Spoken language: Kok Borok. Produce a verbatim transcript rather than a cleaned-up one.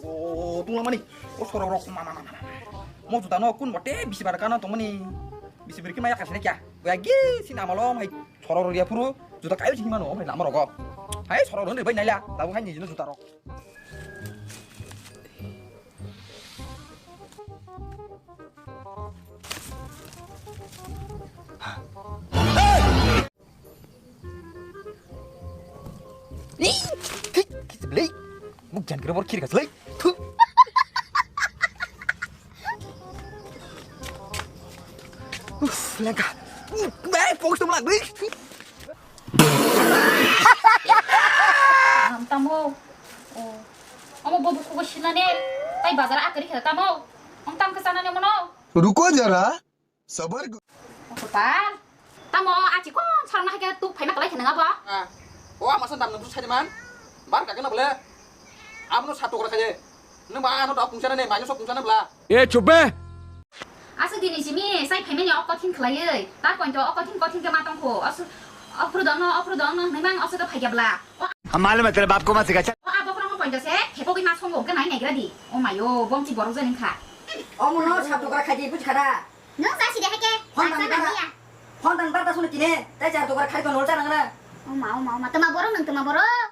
O tungla mani, o sorok rok ma ma ma ma. Mo juta no kun bote bisi bar kana tongmani. Bisi birki maya kasine kya? Goya gi sin amalo mai sorok rok ya puru juta kayu sini mano mai lama rogo. Hai sorok rok ni bai naila, labu hai ni juta rok. Ih, thik, thik, blei. Muk jan kira bor khir gas lei. Thu. Uf, lengka. Bai, fokus tu melak, blei. Tamo. Oh. Amo bobo kubo sinane. Tai bazar akari khe tamo. Om tam khe sanane mono. Ruko jara. Sabar. Kopal. Tamo achi kon sarna hake tu phaima kalai khenang abo. Ah. O ama san damna bus sari man. Bar ka kana bole. Amno sa tokra khaye. Nang ba ano da pungsa ne, mai no sok pungsa ne bla. E chup be. Asu dini simi sai phaimani ok kothin khlaiwi. Tar pointo ok kothin kothin ke matong kho. Asu ophru dong no, ophru dong no, hwnwi mang asu ke phai khe bla. O हम मालूम है तेरे बाप को मत सिखा, चल। O abo khorang pointo se, hepo gwi ma songo ke nai nai gra di. O mayo, bom chi borok jani kha. Omo no sa tokra khaye buj khada. Nwng sa side hai khe, Phone sa tang sa bara. Nang ya. Phone tang bara ta sunu kine, tai char tokra khai ko nol cha nang na. O ma, o ma, o ma, tama borok nwng tama borok.